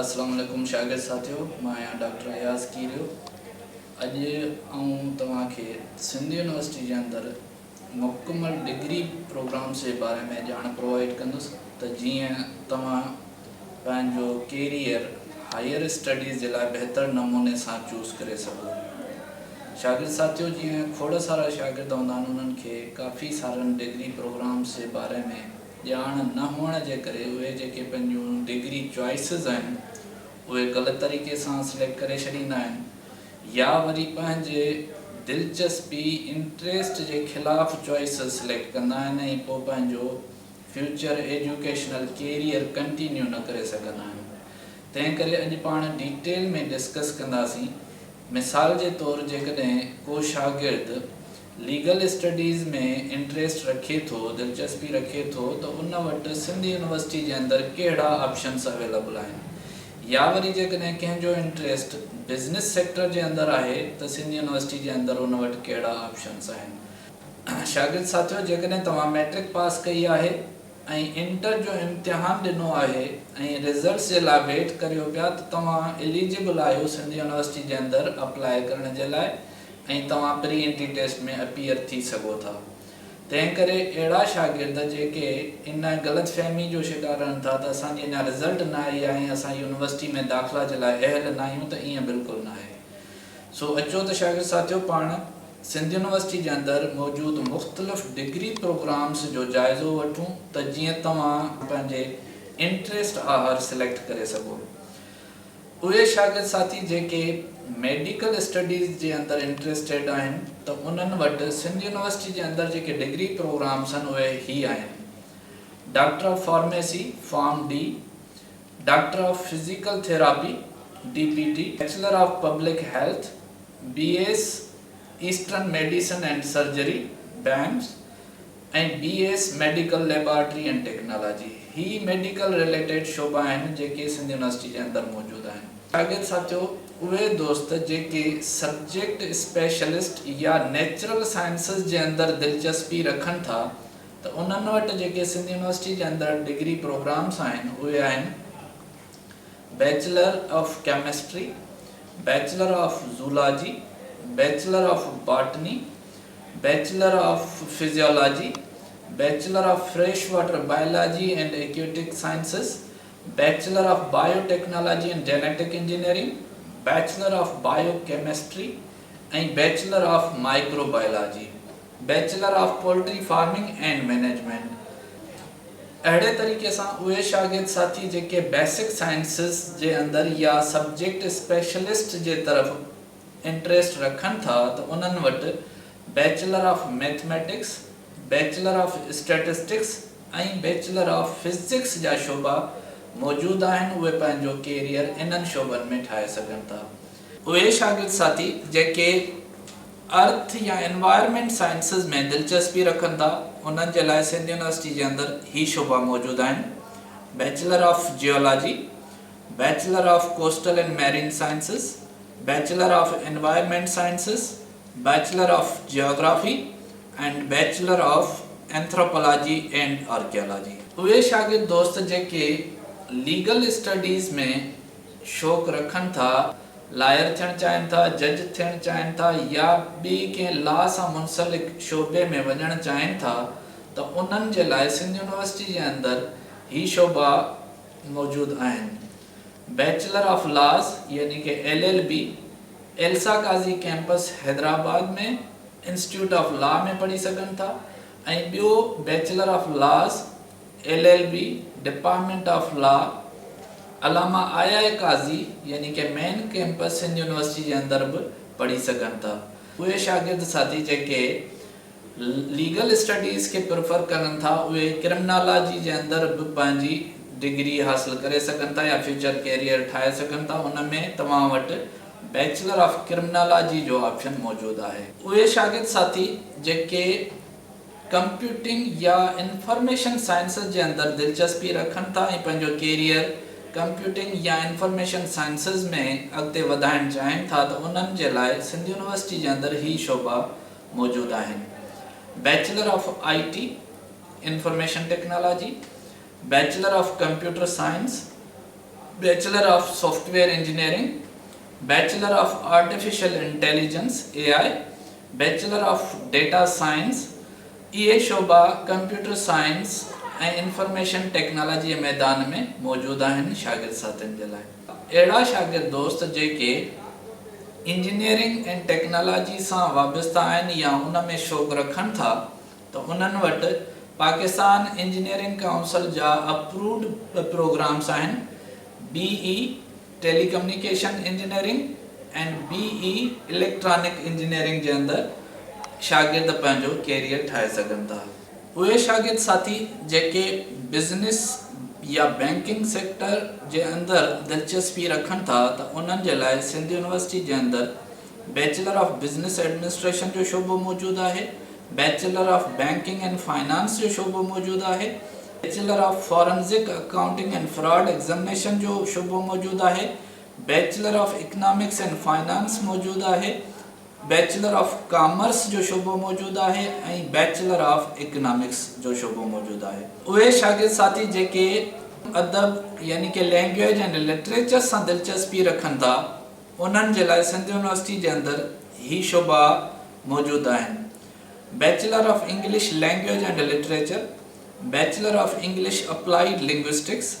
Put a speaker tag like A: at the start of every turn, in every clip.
A: السلام عليڪم شاگرد ساٿيو مان آهيان ڊاڪٽر اياز ڪيريو اڄ آئون توهان کي سنڌ يونيورسٽي جي اندر مڪمل ڊگري پروگرامس جي باري ۾ ڄاڻ پرووائيڊ ڪندس ته جيئن توهان پنهنجو ڪيريئر هائير اسٽڊيز جي لاء بهتر نموني سان چوز ڪري سگهو. شاگرد ساٿيو جيئن کوڙ سارا شاگرد هوندا آهن انهن کي ڪافي سارن ڊگري پروگرامس جي باري ۾ ڄاڻ نه هئڻ جي ڪري اهي جيڪي پنهنجون ڊگري چوائسز آهن اهي غلط طريقي سان سليڪٽ ڪري ڇڏيندا آهن يا وري پنهنجي دلچسپي انٽريسٽ جي خلاف چوائسز سليڪٽ ڪندا آهن ۽ پوء پنهنجو فيوچر ايجوڪيشنل ڪيريئر ڪنٽينيو نه ڪري سگهندا آهن تنهن ڪري اڄ پاڻ ڊيٽيل ۾ ڊسڪس ڪنداسين مثال جي طور جيڪڏهن ڪو شاگرد ليگل اسٽڊيز ۾ انٽريسٽ رکي ٿو، دلچسپي رکي ٿو ته ان وٽ سنڌ يونيورسٽي جي اندر ڪهڙا آپشنس اويليبل آهن يا وري جيڪڏهن ڪنهن جو انٽريسٽ بزنس سيڪٽر جي اندر آهي ته سنڌ يونيورسٽي جي اندر ان وٽ ڪهڙا آپشنس آهن. شاگرد ساٿيو جيڪڏهن توهان مئٽرڪ پاس ڪئي آهي ۽ انٽر جو امتحان ڏنو آهي ۽ رزلٽس جي لاء ويٽ ڪريو پيا ته توهان اليجبل آهيو سنڌ يونيورسٽي جي اندر اپلاء ڪرڻ جي لاء ۽ توهان پري انٽري ٽيسٽ ۾ اپيئر ٿي سگهو ٿا تنهن ڪري اهڙا شاگرد جيڪي ان غلط فهمي جو شڪار رهن ٿا ته اسان جي اڃا رزلٽ نه آئي آهي ۽ اسان يونيورسٽي ۾ داخلا جي لاء اهل نه آهيون ته ائين بلڪل ناهي سو اچو ته شاگرد ساٿيو پاڻ سنڌ يونيورسٽي جي اندر موجود مختلف ڊگري پروگرامز جو جائزو وٺون ته جيئن توهان پنهنجي انٽريسٽ آهر سليڪٽ ڪري سگهو. اهي شاگرد ساٿي جيڪي ميڊيڪل اسٽڊيز جي اندر انٽريسٽيڊ آهن ته انهن وٽ سنڌ يونيورسٽي جي اندر جيڪي ڊگري پروگرامز آهن اهي هي آهن، doctor of pharmacy, pharm D, doctor of physical therapy, D P T, bachelor of public health, B S eastern medicine and surgery, BEMS, ۽ B S medical laboratory and technology. He medical related شعبا آهن جيڪي Sindh university جي اندر موجود آهن. شاگرد ساٿيو اهي دوست جيڪي سبجيڪٽ اسپيشلسٽ يا نيچرل سائنسز جي اندر دلچسپي رکن ٿا ته انهن وٽ جيڪي سنڌ يونيورسٽي جي اندر ڊگري پروگرامس آهن اهي آهن bachelor of chemistry, bachelor of zoology, bachelor of botany, bachelor of physiology, bachelor of fresh water biology and aquatic sciences, bachelor of biotechnology and genetic engineering, bachelor of biochemistry ۽ bachelor of microbiology. Bachelor of poultry farming and management اهڙي طريقي سان اهي شاگرد ساٿي جيڪي basic sciences جي اندر يا سبجيڪٽ اسپيشلسٽ جي طرف انٽريسٽ رکن ٿا ته انهن وٽ bachelor of mathematics, bachelor of statistics ۽ bachelor of physics جا شعبا موجود آهن اهي پنهنجو ڪيريئر انهن شعبن ۾ ٺاهي سگهن ٿا. اهي شاگرد ساٿي جيڪي ارٿ يا انوائرمينٽ سائنسز ۾ دلچسپي رکن ٿا انهن جي لاء سنڌ يونيورسٽي جي اندر هي شعبا موجود آهن، bachelor of geology, bachelor of coastal and marine sciences, bachelor of environment sciences, bachelor of geography and bachelor of anthropology and archaeology. اهي شاگرد دوست جيڪي ليگل اسٽڊيز ۾ شوق رکن ٿا، لائر ٿيڻ چاهين ٿا، جج ٿيڻ چاهين ٿا يا ٻي ڪنهن لا سان منسلڪ شعبي ۾ وڃڻ چاهين ٿا ته انهن جي لاء سنڌ يونيورسٽي جي اندر هي شعبا موجود آهن. بيچلر آف لاز يعني ڪه L L B Elsa Qazi campus Hyderabad ۾ institute of law ۾ پڙهي سگهن ٿا ۽ ٻيو bachelor of laws L L B, department of law, Allama I I Qazi يعني ڪه مين ڪيمپس سنڌ يونيورسٽي جي اندر به پڙهي سگهن ٿا. اهي شاگرد ساٿي جيڪي ليگل اسٽڊيز کي پريفر ڪرن ٿا اهي ڪرمنالاجي جي اندر به پنهنجي ڊگري حاصل ڪري سگهن ٿا يا فيوچر ڪيريئر ٺاهي سگهن ٿا ان ۾ توهان وٽ بيچلر آف ڪرمنالاجي جو آپشن موجود آهي. اهي شاگرد ساٿي جيڪي ڪمپيوٽنگ يا انفارميشن سائنسز جي اندر دلچسپي رکن ٿا ۽ پنهنجو ڪيريئر ڪمپيوٽنگ يا انفارميشن سائنسز ۾ اڳتي وڌائڻ چاهين ٿا ته انهن جي لاء سنڌ يونيورسٽي جي اندر هي شعبا موجود آهن، bachelor of I T, information technology, bachelor of computer science, Bachelor of software engineering, bachelor of artificial intelligence, A I, bachelor of data science, اهي شعبا ڪمپيوٽر سائنس ۽ انفارميشن ٽيڪنالاجي جي ميدان ۾ موجود آهن شاگرد ساٿين جي لاء. اهڙا شاگرد دوست جيڪي انجنيئرنگ ۽ ٽيڪنالاجي سان وابسته آهن يا ان ۾ شوق رکن ٿا ته انهن وٽ پاڪستان انجنيئرنگ ڪائونسل جا اپروڊ ٻه پروگرامس آهن B E telecommunication engineering ۽ B E electronic engineering جي اندر شاگرد پنهنجو ڪيريئر ٺاهي سگهن ٿا. اهي شاگرد ساٿي جيڪي بزنس يا بينڪنگ سيڪٽر جي اندر دلچسپي رکن ٿا ته انهن جي لاء سنڌ يونيورسٽي جي اندر بيچلر آف بزنس ايڊمنسٽريشن جو شعبو موجود آهي، bachelor of banking and finance جو شعبو موجود آهي، bachelor of forensic accounting and fraud examination جو شعبو موجود آهي، bachelor of economics and finance موجود آهي، بيچلر آف ڪامرس جو شعبو موجود آهي ۽ بيچلر آف اڪنامڪس جو شعبو موجود آهي. اهي شاگرد ساٿي جيڪي ادب يعني ڪي لينگويج اينڊ لٽريچر سان دلچسپي رکن ٿا انهن جي لاء سنڌ يونيورسٽي جي اندر هي شعبا موجود آهن، bachelor of English language and literature, bachelor of English applied linguistics,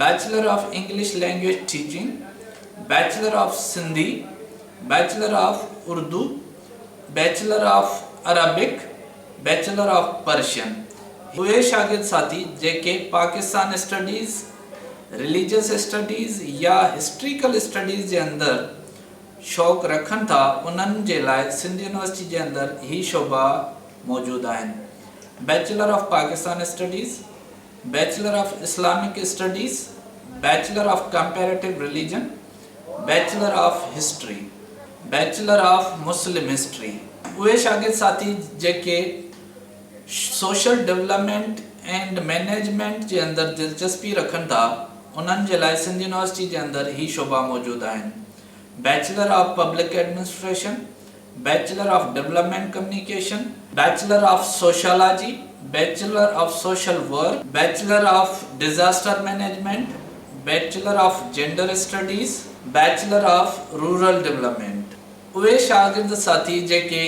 A: bachelor of English language teaching, bachelor of Sindhi, bachelor of Urdu, bachelor of Arabic, bachelor of Persian. اهي شاگرد ساٿي جيڪي پاڪستان اسٽڊيز، رليجس اسٽڊيز يا historical studies جي اندر شوق رکن ٿا انهن جي لاء سنڌ يونيورسٽي جي اندر هي شعبا موجود آهن، bachelor of Pakistan studies, bachelor of Islamic studies, bachelor of comparative religion, bachelor of history, bachelor of Muslim history. اهي شاگرد ساٿي جيڪي سوشل ڊولپمينٽ اينڊ مئنيجمينٽ جي اندر دلچسپي رکن ٿا انهن جي لاء سنڌ يونيورسٽي جي اندر هي شعبا موجود آهن، bachelor of public administration, bachelor of development communication, bachelor of sociology, bachelor of social work, bachelor of disaster management, bachelor of gender studies, bachelor of rural development. اهي شاگرد ساٿي جيڪي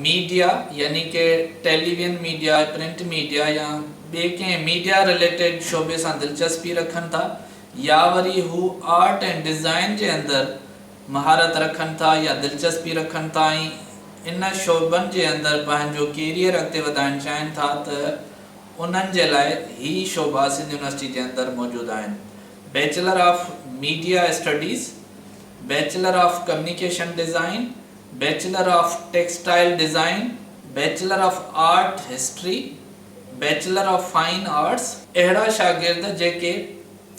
A: ميڊيا يعني ڪي ٽيليوين ميڊيا، پرنٽ ميڊيا يا ٻئي ڪنهن media related شعبي سان دلچسپي رکن ٿا يا وري هو آرٽ ۽ ڊزائين جي اندر مهارت رکن ٿا يا دلچسپي رکن ٿا ۽ ان شعبن جي اندر پنهنجو ڪيريئر اڳتي وڌائڻ چاهين ٿا ته انهن جي لاء هي شعبا سنڌ يونيورسٽي جي اندر موجود آهن bachelor of media studies, bachelor of communication design, bachelor of textile design, bachelor of art history, bachelor of fine arts. اهڙا شاگرد جيڪي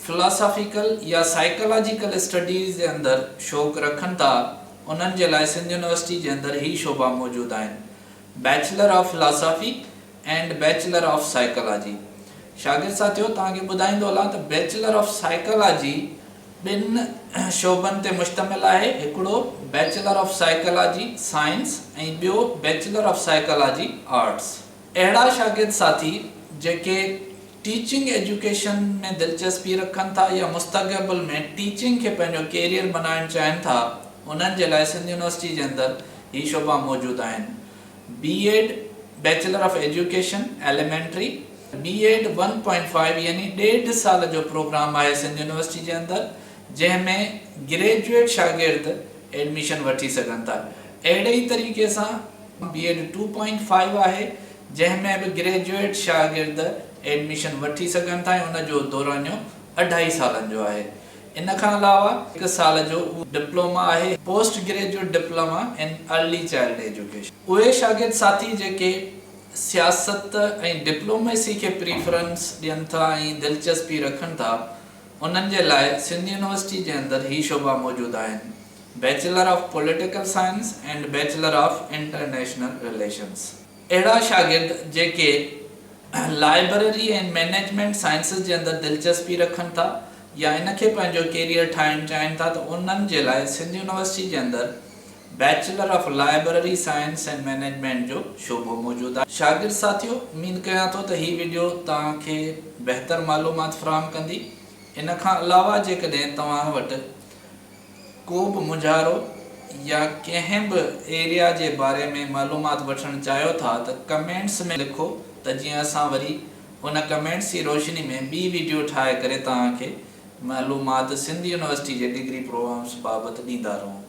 A: فلاسافيڪل يا سائيڪالاجيڪل اسٽڊيز جي اندر شوق رکن ٿا انهن جي لاء سنڌ يونيورسٽي جي اندر هي شعبا موجود آهن، bachelor of philosophy and bachelor of psychology. شاگرد ساٿيو توهان کي ٻڌائيندو هلان ته بيچلر آف سائيڪالاجي ٻن شعبن تي مشتمل آهي هڪڙو بيچلر آف سائيڪالاجي سائنس ۽ ٻيو بيچلر آف سائيڪالاجي آرٽس. اهڙا شاگرد ساٿي جيڪي ٽيچنگ ايجوڪيشن ۾ دلچسپي رکن ٿا يا مستقبل ۾ ٽيچنگ کي پنهنجو ڪيريئر بنائڻ چاهين ٿا انهن جي لاء سنڌ يونيورسٽي جي اندر هي شعبا موجود آهن. B Ed, bachelor of education, elementary, B Ed one point five يعني ڏيڍ سال جو پروگرام آهي سنڌ يونيورسٽي جي اندر جنهن ۾ گريجوئيٽ شاگرد ايڊميشن وٺي سگهن ٿا اهڙي ئي طريقي سان B Ed two point five آهي جنهن ۾ به گريجوئيٽ شاگرد ايڊميشن وٺي سگهن ٿا ۽ ان جو دورانيو اڍائي سالن جو آهي ان کان علاوه هڪ سال جو ڊپلوما آهي post graduate diploma in early child education. اهي شاگرد ساٿي جيڪي سياست ۽ ڊپلوميسي کي پريفرنس ڏين ٿا ۽ دلچسپي رکن ٿا انهن جي لاء سنڌ يونيورسٽي جي اندر هي شعبا موجود آهن bachelor of political science and bachelor of international relations. اهڙا شاگرد جيڪي لائبرري ۽ مئنيجمينٽ سائنسز جي اندر دلچسپي رکن ٿا يا ان کي پنهنجو ڪيريئر ٺاهڻ چاهين ٿا ته انهن جي لاء سنڌ يونيورسٽي جي اندر bachelor of library science and management جو شعبو موجود آهي. شاگرد ساٿيو اميد ڪيان ٿو ته هي وڊيو توهان کي بهتر معلومات فراهم ڪندي. ان کان علاوه جيڪڏهن توهان وٽ ڪو به مونجهارو يا ڪنهن به ايريا جي باري ۾ معلومات وٺڻ چاهيو ٿا ته ڪمينٽس ۾ لکو ته جيئن اسان وري ان ڪمينٽس جي روشني ۾ ٻي ويڊيو ٺاهي ڪري توهان کي معلومات سنڌ يونيورسٽي جي ڊگري پروگرامس بابت ڏيندا رهون.